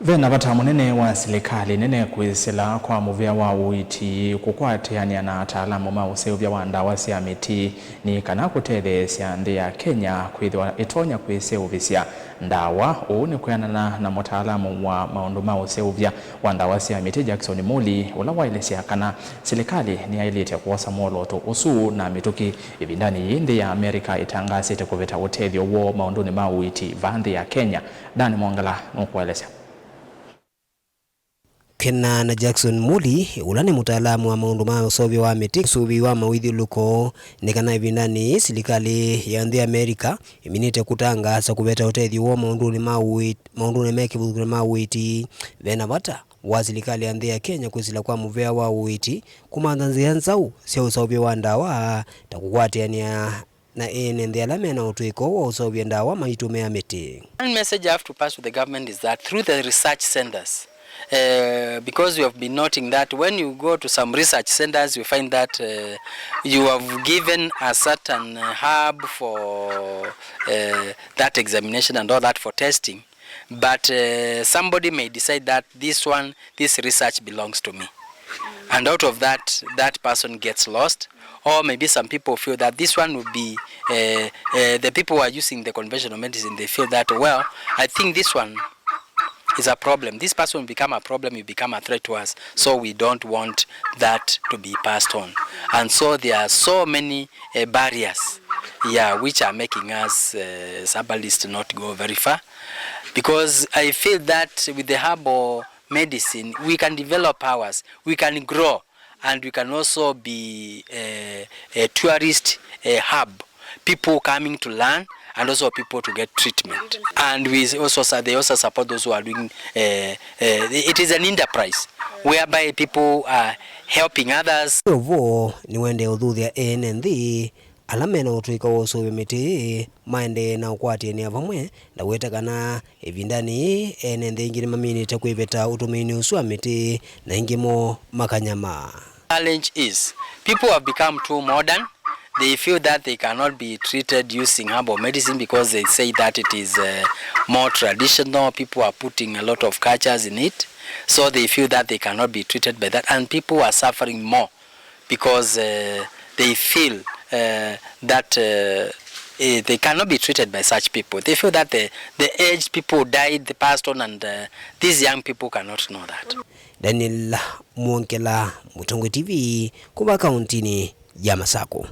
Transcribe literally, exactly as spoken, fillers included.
Ve na vata mũnene wa silikalĩ nene kwĩsĩla kwa mũvĩa wa ũiiti kũkwatĩanĩa na ataalamu ma ũseũvya wa ndawa sya mĩtĩ nĩ kana kũtetheesya nthĩ ya Kenya kwĩthĩwa ĩtonya kwĩseũvĩsya ndawa. Ũu nĩ kwĩanana na mũtaalamu wa maũndũ ma ũseũvya wa ndawa sya mĩtĩ, Jackson Muli, ũla waelesya kana silikalĩ nĩyaĩlĩte kwosa mwolooto ũsu na mĩtũkĩ. Ĩvindanĩ yĩĩ, nthĩ ya America ĩtangaasĩte kũveta ũtethyo woo maũndũnĩ ma ũiiti vaa nthĩ ya Kenya. Dan Mwongela nũkũelesya. Kwĩanana na Jackson Muli, ũla nĩ mũtaalamu wa maũndũ ma ũseũvyo wa mĩtĩ, ũsũvĩi wa mawĩthyũlũlũko, nĩ kana ĩvindanĩ yĩĩ silikalĩ ya nthĩ ya America ĩminĩte kũtangaasa kũveta ũtethyo woo maũndũnĩ ma ũiiti, maũndũnĩ me kĩvathũkany'o ma ũiiti. Ve na vata wa silikalĩ ya nthĩ ya Kenya kwĩsĩla kwa mũvĩa wa ũiiti kũmantha nzĩa nzaũ sya ũseũvyo wa ndawa, ta kũkwatĩanĩa na ene nthĩ ala mena ũtũĩko wa ũseũvya ndawa maitũmĩa mĩtĩ. One message I have to pass to the government is that through the research centers, uh, because we have been noting that when you go to some research centers, you find that, uh, you have given a certain, uh, hub for, uh, that examination and all that for testing, but, uh, somebody may decide that this one, this research belongs to me, and out of that, that person gets lost. Or maybe some people feel that this one will be, uh, uh, the people who are using the conventional medicine, they feel that, well, I think this one is a problem. This person will become a problem, will become a threat to us. So we don't want that to be passed on. And so there are so many, uh, barriers, yeah, which are making us, uh, as herbalists, not go very far. Because I feel that with the herbal medicine, we can develop ours, we can grow, and we can also be a, a tourist, a hub, people coming to learn and also people to get treatment. And we also su-, they also support those who are doing, uh, uh, it is an enterprise whereby people are helping others. Ũvoo nĩwendee ũthuthya ene nthĩ ala mena ũtũĩka wa ũseũvya mĩtĩ maendee na ũkwatĩanĩa vamwe, na weta kana ĩvindanĩ yĩĩ ene nthĩ aingĩ nĩmaminĩte kwĩveta ũtũmĩinĩ ũsu wa mĩtĩ, na aingĩ moo makanyama. Challenge is people have become too modern. They feel that they cannot be treated using herbal medicine because they say that it is, uh, more traditional. People are putting a lot of cultures in it, so they feel that they cannot be treated by that, and people are suffering more because, uh, they feel, uh, that, uh, eh, they cannot be treated by such people. They feel that the, the aged people died, the passed on, and, uh, these young people cannot know that. Daniel Mwongela, Mũtongoi T V, kuma kauntinĩ ya Masakũ.